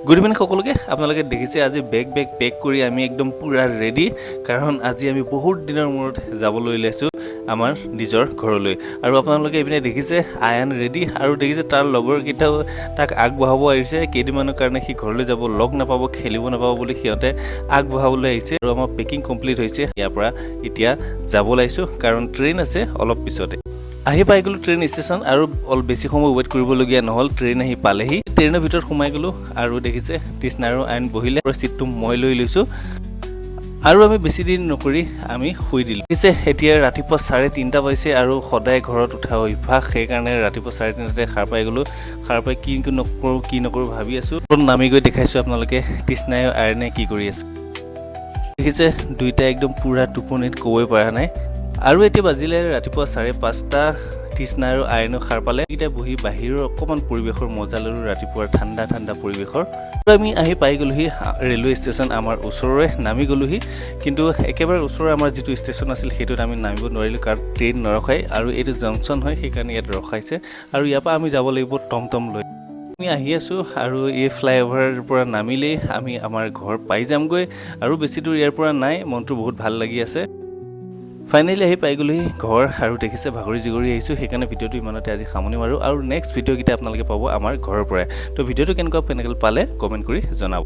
Good evening সকলোকে। আপোনালোকে দেখিছে, আজি বেগ বেগ পেক কৰি আমি একদম পূৰা ৰেডি, কাৰণ আজি আমি বহুত দিনৰ মূৰত যাবলৈ ওলাইছোঁ আমাৰ নিজৰ ঘৰলৈ। আৰু আপোনালোকে এইপিনে দেখিছে, আয়ান ৰেডি আৰু দেখিছে তাৰ লগৰকেইটাও তাক আগবঢ়াব আহিছে। কেইদিনমানৰ কাৰণে সি ঘৰলৈ যাব, লগ নাপাব, খেলিব নাপাব বুলি সিহঁতে আগবঢ়াবলৈ আহিছে। আৰু আমাৰ পেকিং কমপ্লিট হৈছে। ইয়াৰ পৰা এতিয়া যাব ওলাইছোঁ, কাৰণ ট্ৰেইন আছে অলপ পিছতে। আহি পাই গ'লোঁ ট্ৰেইন ষ্টেচন আৰু অলপ বেছি সময় ৱেইট কৰিবলগীয়া নহ'ল, ট্ৰেইন আহি পালেহি। ট্ৰেইনৰ ভিতৰত সোমাই গ'লোঁ আৰু দেখিছে, তৃষ্ণা আৰু আয়ন বহিলে আৰু চিটটো মই লৈ লৈছোঁ আৰু আমি বেছি দেৰি নকৰি আমি শুই দিলোঁ। পিছে এতিয়া ৰাতিপুৱা 3:30 বাজিছে আৰু সদায় ঘৰত উঠা অভ্যাস, সেইকাৰণে ৰাতিপুৱা 3:30তে সাৰ পাই গ'লোঁ। সাৰ পাই কি নকৰোঁ কি নকৰোঁ ভাবি আছোঁ। নামি গৈ দেখাইছোঁ আপোনালোকে তৃষ্ণাই আৰু আয়নে কি কৰি আছে। দেখিছে, দুইটা একদম পূৰা টোপনিত, ক'বই পৰা নাই। আৰু এতিয়া বাজিলে ৰাতিপুৱা 5:30। তৃষ্ণা আৰু আয়নো সাৰ পালে। এতিয়া বহি বাহিৰৰ অকণমান পৰিৱেশৰ মজা ল'লোঁ, ৰাতিপুৱাৰ ঠাণ্ডা ঠাণ্ডা পৰিৱেশৰ। আৰু আমি আহি পাই গ'লোহি ৰেলৱে ষ্টেচন, আমাৰ ওচৰৰে। নামি গ'লোহি, কিন্তু একেবাৰে ওচৰৰ আমাৰ যিটো ষ্টেচন আছিল, সেইটোত আমি নামিব নোৱাৰিলোঁ, কাৰণ ট্ৰেইন নৰখায় আৰু এইটো জংচন হয়, সেইকাৰণে ইয়াত ৰখাইছে। আৰু ইয়াৰ পৰা আমি যাব লাগিব টমটম লৈ। আমি আহি আছোঁ আৰু এই ফ্লাইঅভাৰৰ পৰা নামিলেই আমি আমাৰ ঘৰ পাই যামগৈ আৰু বেছি দূৰ ইয়াৰ পৰা নাই। মনটো বহুত ভাল লাগি আছে। ফাইনেলি আহি পাই গ'লোহি ঘৰ আৰু দেখিছে, ভাগৰি জিগৰি আহিছোঁ, সেইকাৰণে ভিডিঅ'টো ইমানতে আজি সামৰণি মাৰোঁ। আৰু নেক্সট ভিডিঅ'কেইটা আপোনালোকে পাব আমাৰ ঘৰৰ পৰাই। তো ভিডিঅ'টো কেনেকুৱা কেনেকৈ পালে কমেণ্ট কৰি জনাব।